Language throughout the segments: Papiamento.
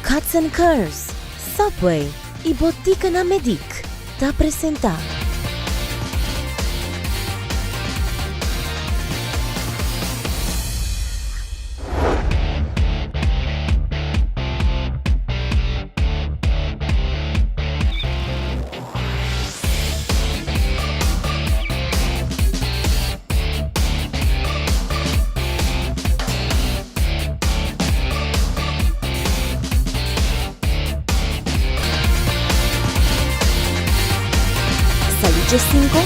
Cuts and Curves, Subway y Boticanan Medic ta presenta. Salud Djescinco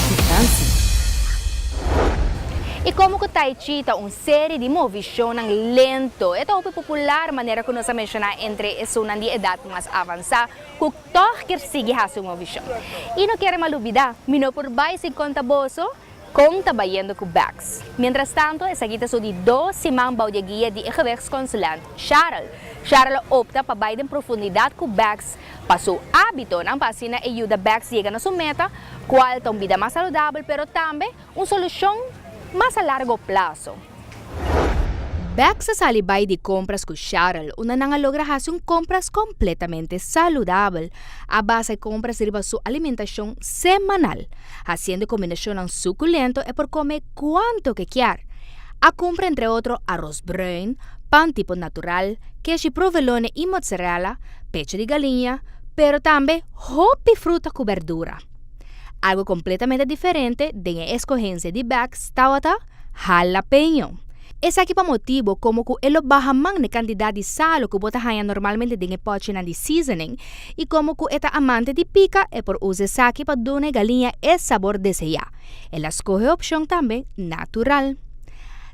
cu Francie. Y como cu Tai Chi ta un serie di movicionnan lento, e ta hopi popular manera cu nos a menciona entre esunnan di edad mas avansa cu Tòg kier sigui hasi un movishon. I no kere malubidá, mi no por bai sin konta boso kon ta bayendo ku Bex. Mientrastanto, esaki ta su di dos siman bou di e guia di e gewichtsconsulent Charles. Charles a opta pa bai den profundidat ku Bex pa su hábitonan pa asina e yuda Bex yega na su meta, kual ta un bida mas saludabel pero tambe Un solushon mas a largo plaso. Bex a sali bai di kompras ku Sharel, unda nan a logra hasi un kompras kompletamente saludabel. A basa e kompras riba su alimentashon semanal. Hasiendo e kombinashonnan sukulento e por kome kuantu ke kier. A kumpra entre otro aros bruin, pan tipo natural, keshi provolone i mozzarella, pecho di galiña, pero tambe hopi fruta ku berdura. Algo completamente diferente den e escogencia di Bex tawata jalapeño. Esaki pa motibo como cu e lo baha man n'e cantidad di salo cu bo ta haña normalmente den e pochinan di seasoning y como cu e ta amante di pica e por usa esaki pa duna e galiña e sabor desea. El a scoge opcion tambe natural.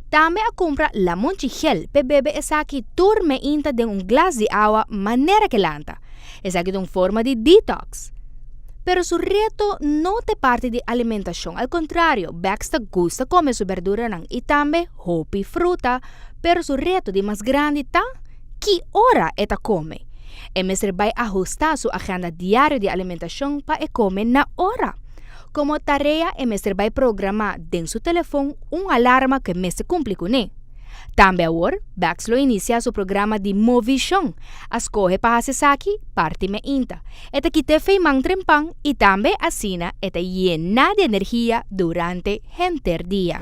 Tambe a cumpra lamonchi gel p'e bebe esaki tur meinta den un glas di awa manera ke lanta. Esaki ta un forma di detox. Pero su reto no ta e parti di alimentashon, al kontrario, Bex ta gusta kome su berduranan i tambe hopi fruta, pero su reto di mas grandi ta ki ora e ta kome. E mester bai ahustá su agenda diario di alimentashon pa e kome na ora. Komo tarea e mester bai programá den su telefon un alarma ku e mester kumpli kuné. Tambe awor, Bex lo inisiá su programa di movishon. A skohe pa hasi esaki parti meinta. E ta kit'é feiman trempan i tambe asina e ta yená di energia durante henter dia.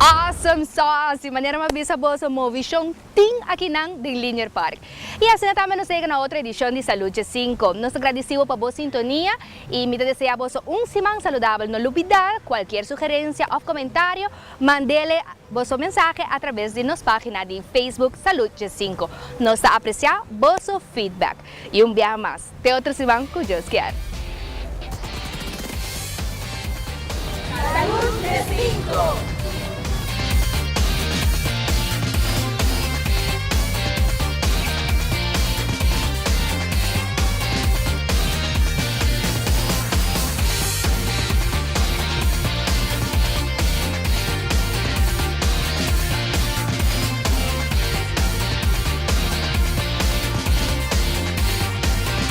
Awesome sauce! Di manera mi a bisa boso movishon tin akinan den Linear Park. I asina tambe nos yega na otro edishon di Salud Djesinko. Nos ta gradisi bo pa bo sintonia. I mi ta desea boso un siman saludabel. No lubida cualkier sugerencia of comentario, mandele boso mensahe a traves di nos pagina di Facebook Salud Djesinko. Nos ta aprecia boso feedback. I un biaha mas, te otro siman cu Dios kier.